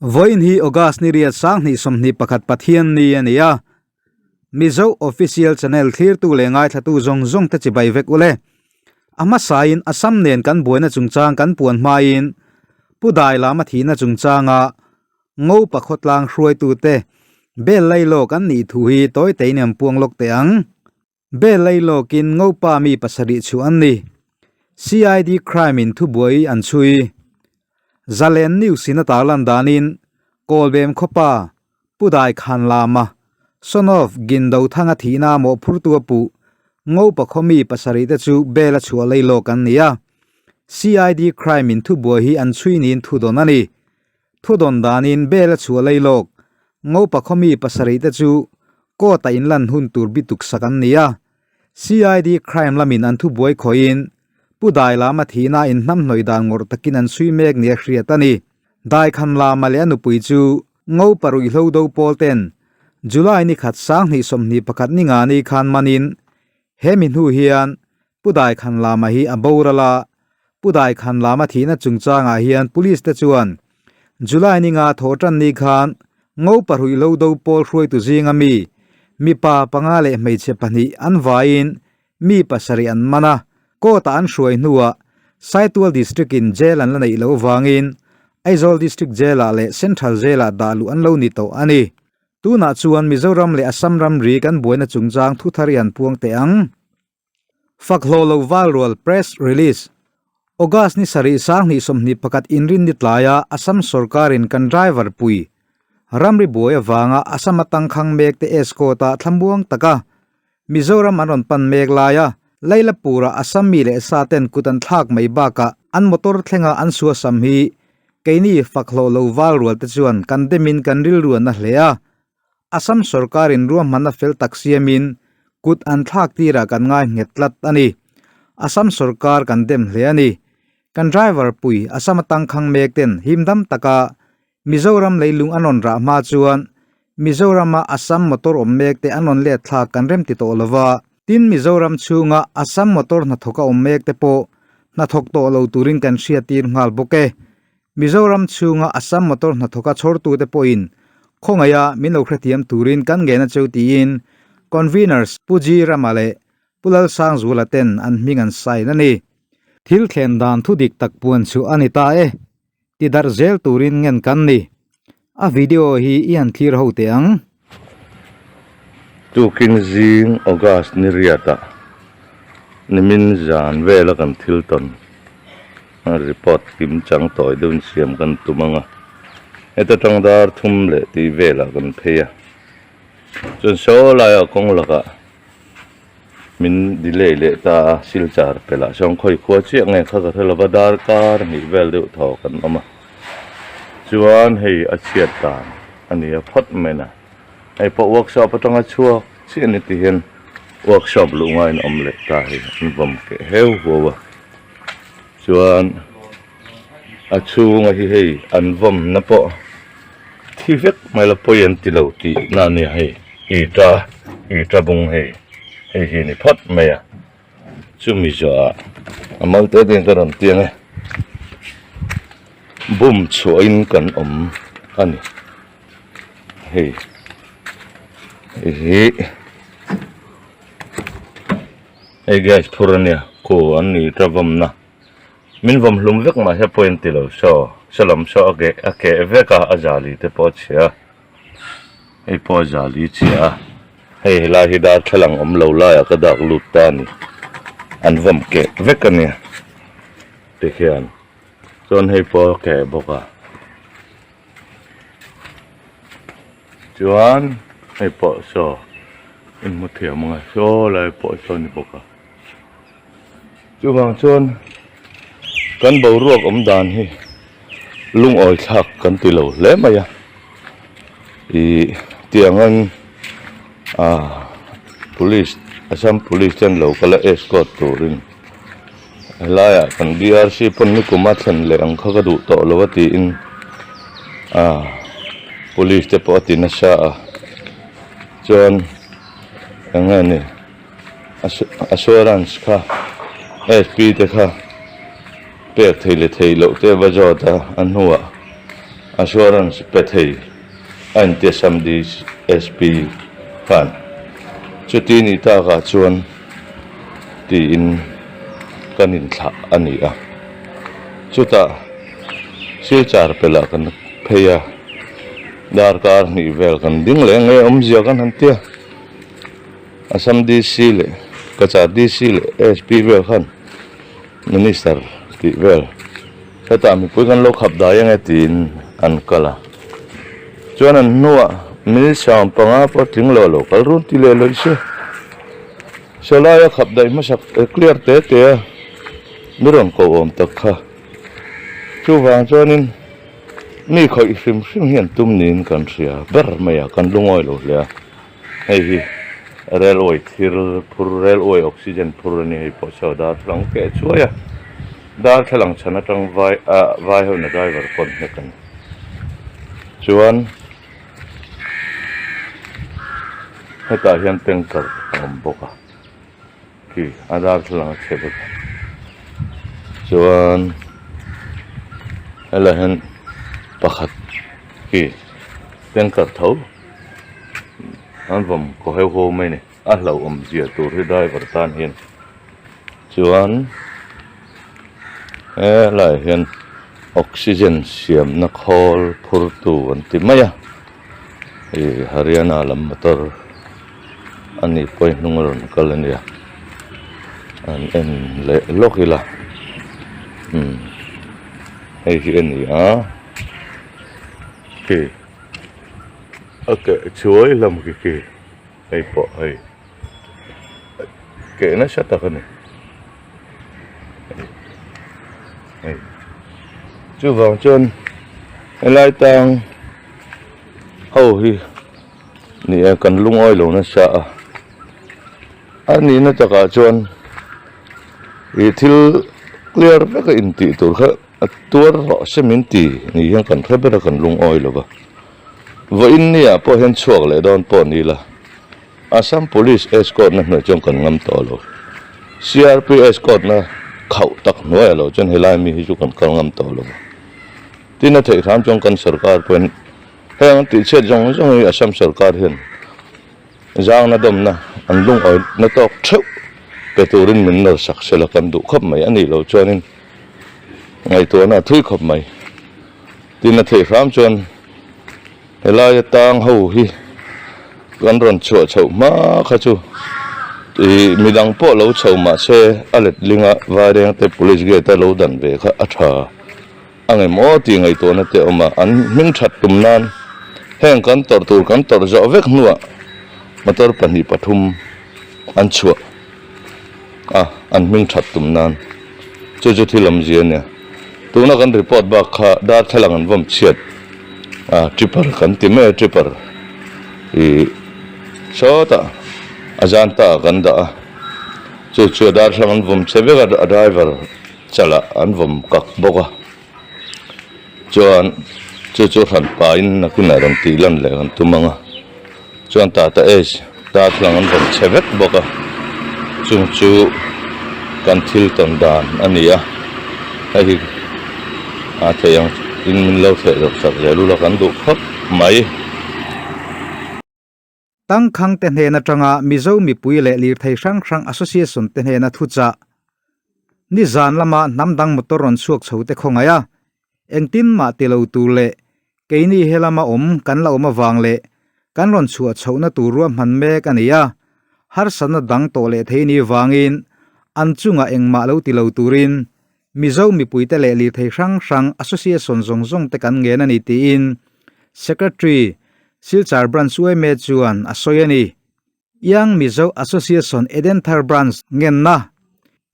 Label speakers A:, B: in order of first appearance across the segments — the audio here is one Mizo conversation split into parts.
A: Vawiin hi August ni riat sanghnih 21 Pathian ni a ni a. Mizo Official Channel thlirtu leh ngaithlatu zawng zawng te chibai vek ule. A hmasain Assam nen kan buaina chungchang kan puan hmain Pu Dailama thihna chungchanga Ngopa khawtlang hruaitute bel lailawk an nih thu hi tawi tein an puang lawk teh ang. Bel lailawkin Ngopa mi pasarih chu an ni. CID crime in thubuai an chhui. Zalen News in a tarlan danin Kawlbem khawpa Pu Dai Khan Lama, son of Gindo Thanga thihna mawhphurtu a puh Ngopa khaw mi pasarih te chu bel a chhuah lailawk an ni a. CID crime in thubuai hi an chhui niin thudawn a ni. Thudawn danin bel a chhuah lailawk Ngopa khaw mi pasarih te chu court a inlan hun tur bituk sak an ni a. CID crime lamin an thubuai khawihin Pu Dai Lama thihna in hnamhnawih dan ngawrh takin an chhui mek nia hriat a ni. Daikham Lama leh a nupui chu Ngopa ruihhlo do pawl ten July ni khat 2021 ni nga ni khan manin he mi hnu hian Pu Daikhan Lama hi a boral a, Pu Daikhan Lama thihna chungchangah hian Police te chuan July ni nga thawh tan ni khan Ngopa ruihhlo do pawl hruaitu zinga mi mipa panga leh hmeichhe pahnih an vaiin mi pasarih an man a, court ah an hruai hnuah Saitual District in jail an la neih loh vangin Aizawl District Jail ah leh Central Jail ah dah luh an lo ni tawh a ni. Tunah chuan Mizoram leh Assam ramri kan buaina chungchang thu thar i an puang teh ang. Fak hlawh lo Valrual Press Release, August ni sarih 2021 inrin ni tlaia Assam sorkarin kan driver pui ramri buai avanga Assam atangkhang mek te escort a thlamuang taka Mizoram an rawn pan mek laia Lailapura Assam mi leh sa ten kut an thlak mai bakah an motor thlenga an suasam hi keini fak hlawh lo Valrual te chuan kan demin kan rilruan a hle a. Assam sorkarin ruahmanna fel tak siamin kut an thlak tirah kan ngai nghet tlat a ni. Assam sorkar kan dem hle a ni. Kan driver pui Assam atangkhang mek ten himdam taka Mizoram leilung an rawn rah hma chuan Mizorama Assam motor awm mek te an rawn let thlak kan rem ti tawh lo va. Tin, Mizoram chhunga Assam motor hnathawka awm mek te pawh hnathawk tawh lo turin kan hriattir nghal bawk e. Mizoram chhunga Assam motor hnathawka chhawrtute pawhin khawngaiha min lo hrethiam turin kan ngen a cheu tiin Conveners Pu G Rama leh Pu Lalsangzuala ten an hming an sign a ni. Thil thlen dan thu dik tak puan chu a ni ta e. Ti darh zel turin ngen kan ni. A video hi i han thlir ho teh ang.
B: Tukin zing August ni riatah nimin zan vela kan thil tawn report kim chang tawi deuhin siam kan tum ang a, heta tang dar thum leh tih velah kan phei a, chuan saw laiah kawng lakah Min delay leh ta a, Silchar pelh ah chuan khawi khua chiah nge kha ka hre lova darkar hnih vel deuh thaw kan awm a, chuan hei a chhiat dan a ni a phawt mai na, hei pawh workshop atanga chhuak chiah ni ti hian workshop luh ngaiin a awm leh ta hei an vawm keh heu huau a, chuan a chhunga hi hei an vawm na pawh thi vek mai la pawi an ti lo tih na a nia hei ita ita bung hei hei hi a ni phawt mai a chumi zawhah a mal te te in ka rawn tiang e bum chhuahin kan awm a ni hei hei hi hei gas phur a nia khu an ni ita vawmna. Min vawm hlum vek mah hian pawi an ti lo saw saw lam saw a keh a keh vek a a zali te pawh a chhia a hei pawh a zali chhia a hei helai hi darthlalang awm lo laiah ka dak lut ta a ni an vawm keh vek a nia tikhian chuan hei pawh a keh bawk a chuan hei pawh saw in hmu thiam ang e saw lai pawh saw a ni bawk a. Chuvang chuan kan boruak awm dan hi lungawi thlak kan ti lo hle mai a ih tiangin ah police Assam police ten lo kal a escort turin helaiah kan D_R_C pawn nikum a thlen leh ang kha ka duh tawh lo a tiin ah police te pawh a ti nasa a chuan eng nge ni. Assurance kha SP te kha pek thei leh thei loh te va zawt a a hnuah Assurance pe thei a inti Assam DSP khan chuti ni takah chuan tiin kan inthlah a ni a. Chutah Silchar pelh ah kan phei a, darkar hnih vel kan ding leh nge awmzia kan han tia. Assam DC leh Cachar DC leh ASP vel khan Minister tih vel hetah mipui kan lo khap dai ange tiin an kal a. Chuan an hnuah Minister ang panga pawh tling lo a lo kal run ti leh lawih se. Sawlaia khap daih hmasak clear te te a mi rawn ko awm tak kha. Chuvang chuanin mi khawih hrim hrim hi an tum niin kan hria ber mai a, kan lungawi lo hle a. Hei hi railway thil phur railway oxygen phur a ni hei pawh saw darthlalang keh chuai a darthlalang chhan atang vai ah vai ho in a driver pawn hnek a ni chuan hetah hian tanker a awm bawk a khi a darthlalang a chhe vek a chuan helaiah hian pakhat khi tanker tho. An vawm kaw heuh ho mai a ni a hlauhawm zia tur hi driver tan hian chuan helaiah hian oxygen siamna khawl phur tu an ti mai a ih Haryana lam motor a ni pawhin hnung a rawn kal a nia an en leh lawk ila umm hei hi a ni a khi. A keh chuai lam khi khi hei pawh hei keh nasa tak a ni hei chuvang chuan helai tang ho hi ni e kan lungawi lo nasa a a nihna takah chuan ih thil clear vek a intih tur kha. A tuar rawh se min ti ni hian kan hre ber a kan lungawi lo va. Vawiin ni ah pawh hian chhuak leh dawn pawh ni la, Assam Police escort na hnuai chuan kan ngam tawh lo. CRP escort na khauh tak hnuaiah lo chuan helai mi hi chu kan kal ngam tawh lo va. Tin a theih hram chuan kan sorkar pawhin heng an tihchhiat zawng zawng hi Assam sorkar hian Zangna dawmna an lungawi na tawk theuh pe turin min nawr sak sela kan duh khawp mai a nih loh chuanin ngaihtuahna a thui khawp mai. Tin a theih hram chuan helaia tang ho hi kan rawn chhuah chhoh hma kha chu ih midang pawh lo chho mahse a letlinga Vairengte Police Gate a lo dan ve kha a tha. A ngem aw tih ngaihtuahna te a awm a, an hming that tum nan heng kan tawrh tur kan tawrh zawh vek hnuah motor pahnih pathum an chhuah a, an hming that tum nan chu chu thil awmzia a nia. Tuna kan report bak kha darthlalang an vawm chhiat a tripper kan ti mai a tripper ih sawtah a zan ta ah kan dah a, chu chu a darthlalang an vawm chhe vek a a driver. Chalah an vawm kak bawk a, chuan chu chu hran pahin nakinah rawn tih lan leh kan tum ang a, chuan Tata Ace darthlalang an vawm chhe vek bawk a, chung chu kan thil tawn dan a ni a, hei hi a theih ang in min lo thleh zawk sak zel ula kan duh khawp mai.
A: Tangkhang te hnen atanga Mizo mipui leh lirthei hrang hrang association te hnena thuchah nizan lama hnam dang motor rawn chhuak chho te khawngaih a, engtin mah ti lo tur leh keini helama awm kan la awm avang leh kan rawn chhuah chhohna tur ruahman mek a ni a, harsatna dang tawh leh thei ni vangin an chungah engmah lo ti lo turin Mizo mipuite leh lirthei hrang hrang association zawng zawng te kan ngen a ni tiin Secretary Silchar Branch yma chuan a sawi a ni. Young Mizo Association Edenthar Branch ngenna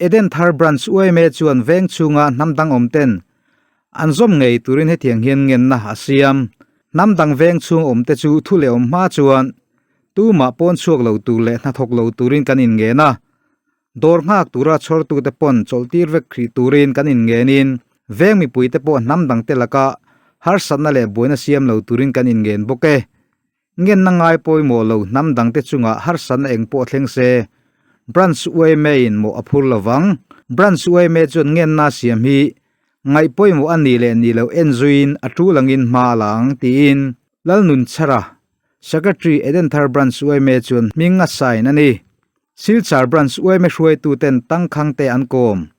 A: Edenthar Branch yma chuan veng chhunga hnam dang awm ten an zawm ngei turin hetiang hian ngenna a siam. Hnam dang veng chhung awm te chu thu leh awm hma chuan tumah pawn chhuak lo tur leh hnathawk lo turin kan inngen a. Dawr nghak tura chhawrtute pawn chawlhtir vek hrih turin kan inngenin veng mipuite pawh hnam dangte laka harsatna leh buaina siam lo turin kan inngen bawk e. Ngenna ngai pawimawh lo hnam dangte chungah harsatna eng pawh thleng se Branch yma in mawh a phur lovang. Branch yma chuan ngenna siam hi. Ngaih pawimawh a nih leh nih loh en zuiin a tul angin hma a la ang tiin Lalnunchhara, Secretary Edenthar Branch yma chuan hming a sign a ni. Silchar Branch yma hruaituten tangkhangte an kawm.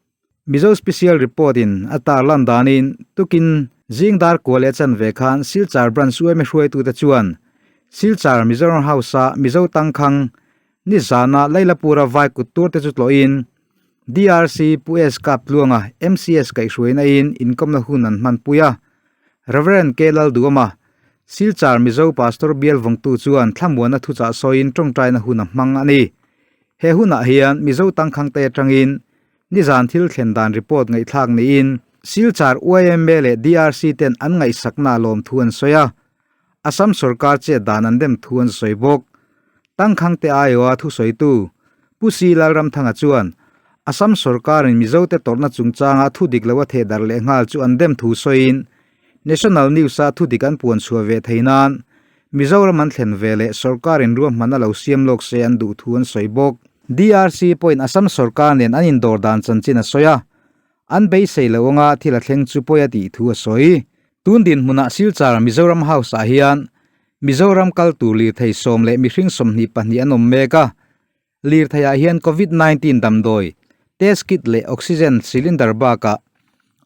A: Mizo Special Report in a tarlan danin tukin zing dar kua leh chanve khan Silchar Branch yma hruaitute chuan Silchar Mizoram House-a Mizo tangkhang nizana Lailapura vai kut turte chu tlawhin DRC Pu S Kaptluanga MCS kaihhruaina in inkawmna hun an hmanpui a. Rev. K Lalduama, Silchar Mizo Pastor bial vawngtu chuan thlamuanna thuchah sawiin tawngtaina hun a hmang a ni. He hunah hian Mizo tangkhangte atangin nizan thil thlen dan report ngaihthlak niin Silchar yma leh DRC ten an ngaihsakna lawmthu an sawi a. Assam sorkar chet dan an dem thu an sawi bawk. Tangkhangte aiawha thusawitu Pu Si Lalramthanga chuan Assam sorkarin Mizote tawrhna chungchanga thu dik lo a theh darh leh nghal chu an dem thu sawiin National News-a thu dik an puan chhuah ve thei nan Mizoram an thlen ve leh sorkarin ruahmanna lo siam lawk se an duh thu an sawi bawk. DRC pawhin Assam sorkar nen an indawr dan chanchin a sawi a, An beisei lo anga thil a thleng chu pawi a tih thu a sawi. Tun dinhmunah Silchar Mizoram House-ah hian Mizoram kal tur lirthei sawm leh mihring 22 an awm mek a. Lirtheiah hian Covid 19 damdawi, test kit leh oxygen cylinder bakah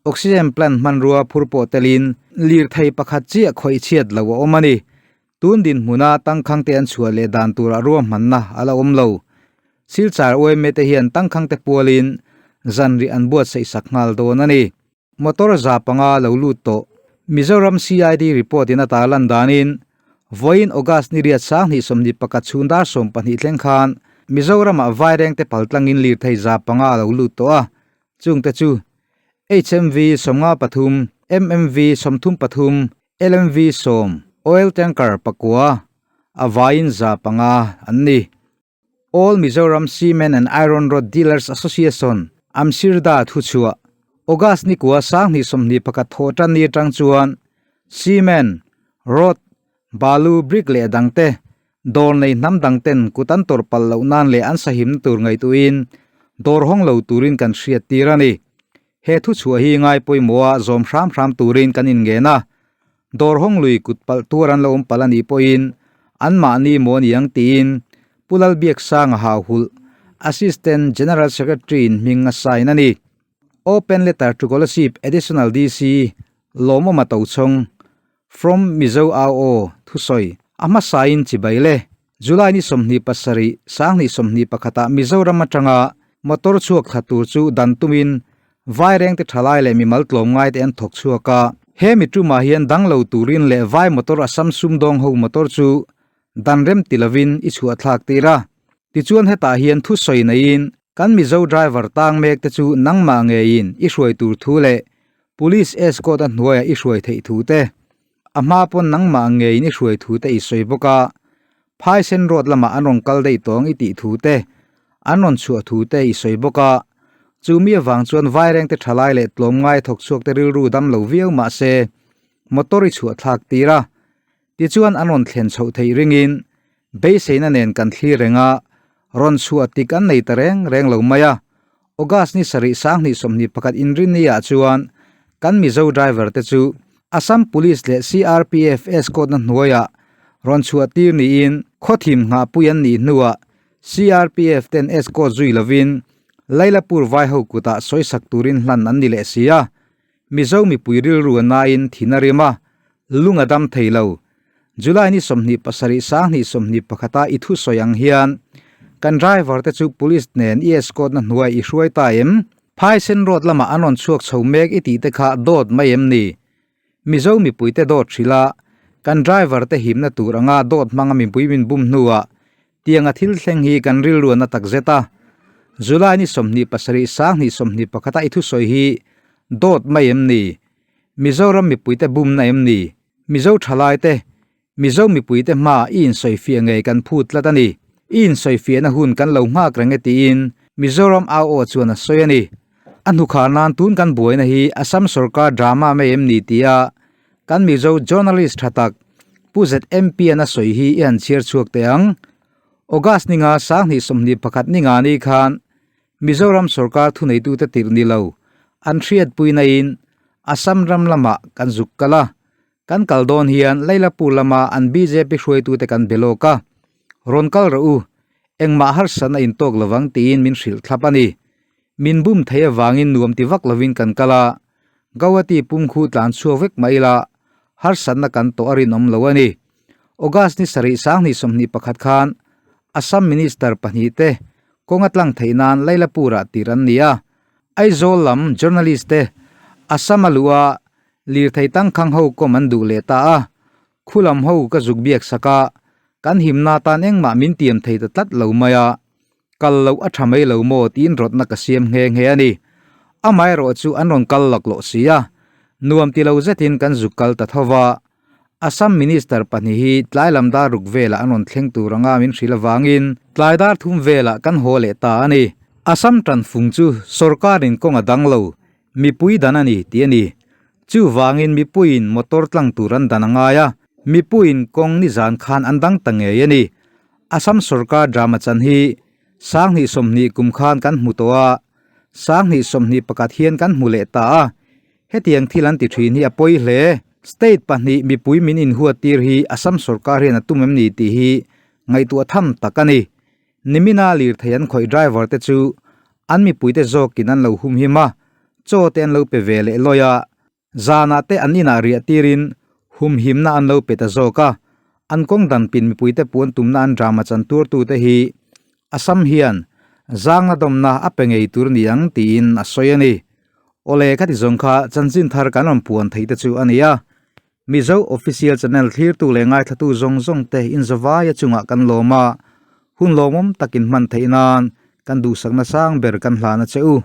A: oxygen plant hmanrua phur pawh telin lirthei pakhat chiah khawih chhiat lo a awm a ni. Tun dinhmuna tangkhangte an chhuah leh dan turah ruahmanna a la awm lo. Silchar yma te hian tangkhangte pualin zanrih an buatsaih sak nghal dawn a ni. Motor za panga lo lut tawh. Mizoram CID report in a tarlan danin vawiin August ni riat 2021 chhung dar 12 thleng khan Mizoramah vairengte paltlangin lirthei za panga a lo lut tawh a, chungte chu HMV 53, MMV 33, LMV 10, Oil Tanker pakua, a vaiin 500 an ni. All Mizoram Cement and Iron Rod Dealers Association, AMCIRDA, thuchhuah, August ni kua 2021 thawh tan ni atang chuan Cement, Rod, Balu, Brick leh dangte dawr nei hnam dangten kut an tawrh palh loh nan leh an sahimna tur ngaihtuhin dawr hawng lo turin kan hriat tir a ni. He thuchhuah hi ngai pawimawha zawm hram hram turin kan inngen a, dawr hawng lui kut palh tuar an lo awm palh a nih pawhin anmahni maw a ni ang tiin Pu Lalbiaksanga Hauhulh, Assistant General Secretary in hming a sign a ni. Open letter to Kolasib Additional DC Lawmawma Tochhawng From Mizo Au Aw thusawi a hmasain chibai le. July ni 27, 2021 ah Mizoram atanga motor chhuak thla tur chu dan tumin Vairengte thalai leh mimal tlawm ngai te an thawk chhuak a. He mi tumah hian dang lo turin leh vai motor Assam sumdawng ho motor chu dan rem ti lovin i chhuah thlak tir a. Tichuan hetah hian thusawi neiin kan Mizo driver tang mek te chu nangmah ngeiin i hruai tur thu leh Police escort a hnuaiah i hruai theih thu te, a hma pawn nangmah ngeiin i hruai thu te i sawi bawk a, Phaisen road lamah an rawn kal daih tawng i tih thu te, an rawn chhuah thu te i sawi bawk a, chu mi avang chuan vairengte thalai leh tlawmngai thawk chhuak te rilru dam lo viau mah se motor i chhuah thlak tir a, tichuan an rawn thlen chhoh theih ringin beiseina nen kan thlir reng a, rawn chhuah tik an nei ta reng reng lo mai a, August ni sarih 2021 inrinni ah chuan kan Mizo driver te chu Assam Police leh CRPF escort na hnuaiah rawn chhuah tir niin khawthim nghahpui an nih hnuah CRPF ten escort zui lovin Lailapur vaiho kutah sawisak turin hlan an ni leh si a. Mizo mipui rilru a nain thin a rim a, lung a dam thei lo. July ni 27 2021 a i thusawi ang hian kan driver te chu police nen i escort na hnuai i hruai ta em? Phaisen road lamah an rawn chhuak chho mek i tih te kha dawt mai em ni? Mizo mipui te dawt hrilh a, kan driver te himna tur anga dawt hmanga mipui min bum hnuah tianga thil thleng hi kan rilru a na takzet a. July ni 27 2021 a i thusawi hi dawt mai em ni? Mizoram mipuite bumna em ni? Mizo thalai te, Mizo mipui te hma i insawifiah ngei kan phut tlat a ni. I insawifiahna hun kan lo nghak reng e tiin Mizoram au aw chuan a sawi a ni. A hnukhar nan tun kan buaina hi Assam sorkar drama mai em ni tia kan Mizo journalist tha tak Pu ZMP an a sawi hi i han chhiar chhuak teh ang. August ninga 2021 ninga ni khan Mizoram sorkar thuneitute tirh ni lo an hriatpuina in. Assam ram lamah kan zuk kal a. Kan kal dawn hian Lailapur lama an bjp hruaitute kan be lawk a, Rawn kal rawh u, engmah harsatna in tawk lovang tiin min hrilh thlap a ni. Min bum thei avangin nuam ti vak lovin kan kal a, Gauhati pum khu tlan chhuak vek mai ila harsatna kan tawh a rinawm lo a ni. August ni sarih 2021 khan Assam Minister pahnihte kawnga tlang theih nan Lailapur-ah tir an ni a, Aizawl lam journalist te Assam a luh a, lirthei tangkhang ho kawm an duh leh ta a, khulam ho ka zuk biak sak a, kan himna tan engmah min tiam thei ta tlat lo mai a, kal loh a tha mai lo maw tiin rawtna ka siam nghe nghe a ni. Amaherawh chu an rawn kal laklawh si a, nuam ti lo zetin kan zuk kal ta tho va, Assam Minister pahnih hi tlai lam dar ruk velah an rawn thleng tur anga min hrilh avangin tlai dar thum velah kan haw leh ta a ni. Assam tanfung chu sorkarin kawng a dang lo, mipui dan a ni tih a ni. Chuvangin mipuiin motor tlang tur an dan a ngai a, mipuiin kawng nizan khan an dang ta ngei a ni. Assam sorkar drama chan hi 2020 kum khan kan hmu tawh a, 2021 hian kan hmu leh ta a. Hetiang thil an ti thin hi a pawi hle. State pahnih mipui min inhuat tir hi Assam sorkar hian a tum em ni tih hi ngaihtuah tham tak a ni. Nimina lirthei an khawih driver te chu an mipuite zawkin an lo humhim a, chaw te an lo pe ve leh lawi a, zanah te an inah riah tirin humhimna an lo pe ta zawk a. An kawng dan pin mipuite puan tumna an drama chan turtute hi Assam hian zangna dawmna a pe ngei tur ni ang tiin a sawi a ni. Awle khati zawng kha chanchin thar kan rawn puan theih te chu a ni a. Mizo Official Channel thlirtu leh ngaithlatu zawng zawng te inzawvaia chungah kan lawm a, hun lawmawm takin hman theih nan kan duhsakna sang ber kan hlan a che u.